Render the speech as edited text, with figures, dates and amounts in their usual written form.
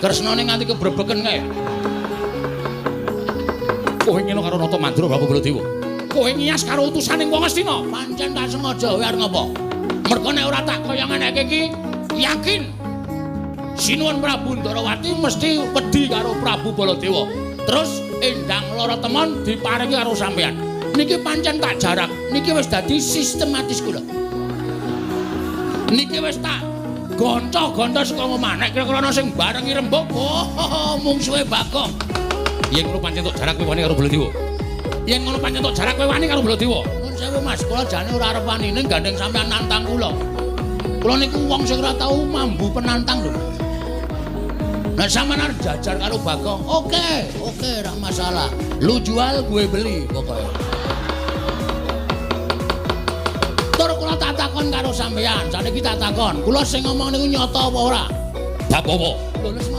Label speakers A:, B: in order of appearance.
A: Kresnane nganti kebrebeken kae. Kowe ngene karo Nata Mandra Bapak Baladewa. Kowe ngiyas karo utusane wong Astina. Pancen tak sengaja kowe arep ngapa? Mergo nek ora tak kaya ngeneke iki yakin Sinuwun Prabu Ndarawati mesti wedi karo Prabu Baladewa. Terus Endang Lara Temon diparingi karo sampean. Niki pancen tak jarak, niki wis dadi sistematis kula. Niki wis tak gonco-gonco saka omah. Nek kira-kira ana sing barengi rembug, oh, mungsuhe Bagong. Yen ngono pancen tok jarak kowe wani karo Baladewa. Yen ngono pancen tok jarak kowe wani karo Baladewa. Nuwun sewu Mas, kula jane ora arep wani ning gandeng sampean nantang kula. Kula niku wong sing ora tau mambu penantang lho. Nah sampean arep jajar karo Bagong, oke, oke, ora masalah. Lu jual gue beli pokoknya. Tur kula tak takon karo sampean, saniki tak takon, kula sing ngomong niku nyata apa ora? Bab apa? Lho wis